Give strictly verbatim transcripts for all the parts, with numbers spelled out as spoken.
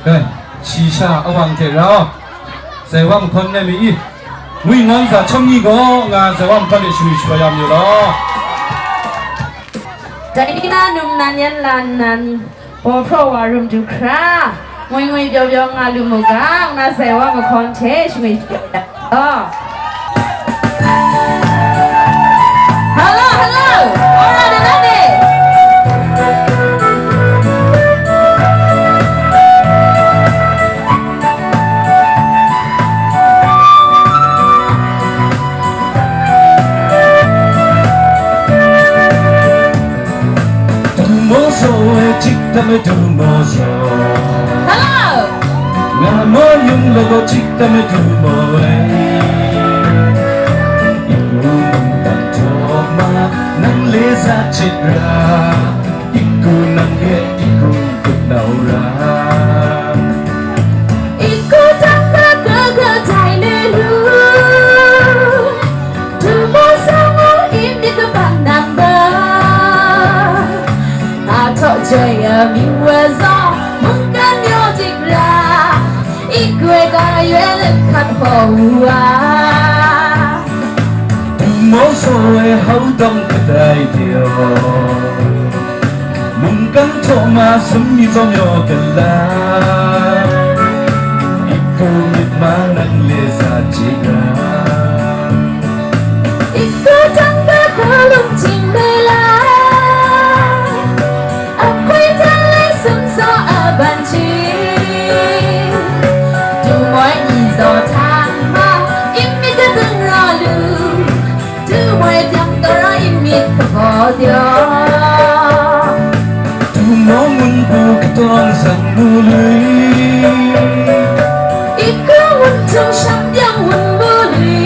Dai, shi sha awang hte rau, zai wa mahkawn nai mi i, ngwi ngawn za chyawm ni gaw nga zai wa mahkawn de shingwi shawa ya mayu law. Dai ni na num nan yan lan nan, paw hpraw wa rum du hkra, ngwi ngwi pyaw pyaw nga lu mu ga, nga zai wa mahkawn hte shingwi shawa ya mayu law. Hello, hello. Ora de na de. Dumo so e, chik tam e dumo so. Hello. Nga mo yung lo go chik tam e dumo e. Iku mung tam to ma nang le za chit ra. Iku nang e iku kut nau ra. Iku tam ka ka ka tai le lu. Dumo sa mo imit ka bang nang ba. A to jai a mi wa za mung kan yo dik ra. Iku e ka yue le khat ho wa. Dumo so e hau dang kadai de o. Mungkan htaw ma sum mi tsawm yaw gala. Iku myit ma nang le sa chye ga. Iku tang ga hkalum ting me la. Akwai tang le sum saw a ban ji. Dumoi ni zaw tang ma, imi ka dun ra lu. Dumoi jang dora imit kabaw dyaw. Dumau ngun bu katawng sang mu lui. Iku wun htung shang byang wun mu lui.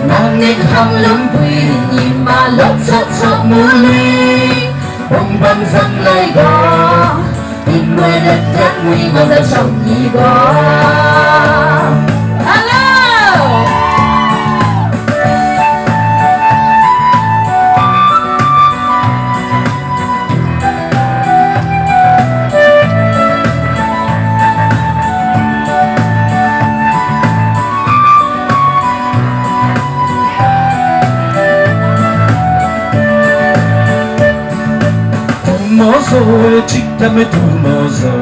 Nang nik hang lum bui, nyi ma lawt sat sat mu lui. Bawng bang zang lai gaw, Tingmoi lat dat ngwi nga za chawm ni gaw. Hello! Dumo so e chik tam e dumo so.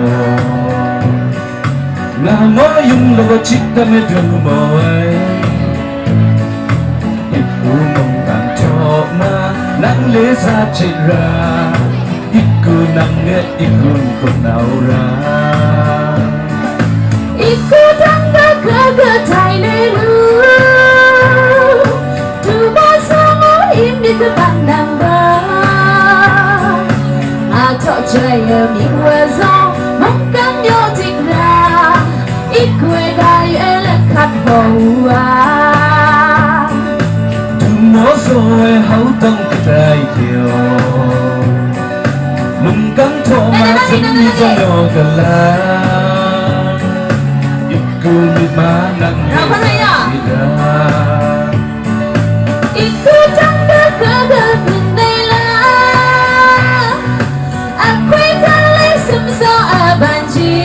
Nga mo yung lo chik tam e dumo ai. Iku mung tang chok ma nang le sa chit ra. Iku nang e iku kun nau ra. Iku tang ka ka ka tai le lu. Dumo sa mo imit ka bang nang ba. A to jai e mi wa za mung kan yo dik ra. Iku e ga ye le khat ho wa. Dumo so e hau tang kadai kyo. Mungkan htaw ma sing ni zang yaw gala. Iku myit ma nang le sa ida. Iku tang ka ka ka bun dai la. Akwai tang le sum saw a ban ji.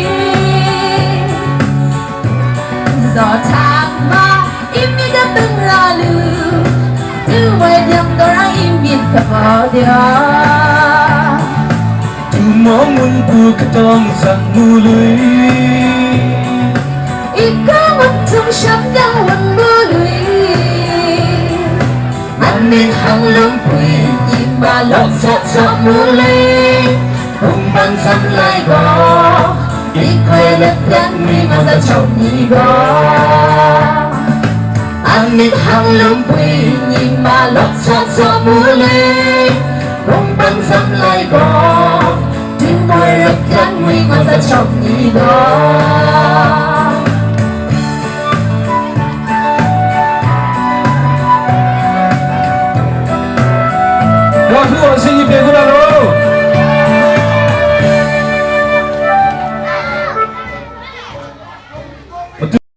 Zaw tang ma, imit ka tung ra lu. Dumoi jang dora imit ka baw dyaw. Dumo ngun bu katawng sang mu lui. Iku ngun htung sham dang wun mu lui. Nang ning hang lung pui, ning ma lawt sat sat mu le, hung bang san lai gaw, ning hkoi let let mi nga za chawm ni gaw. Nang ning hang lung pui, ning ma lawt sat sat mu le, hung bang san lai gaw, ning hkoi let let mi nga za chawm ni gaw. Wa hpu wa si ni pye kula lo.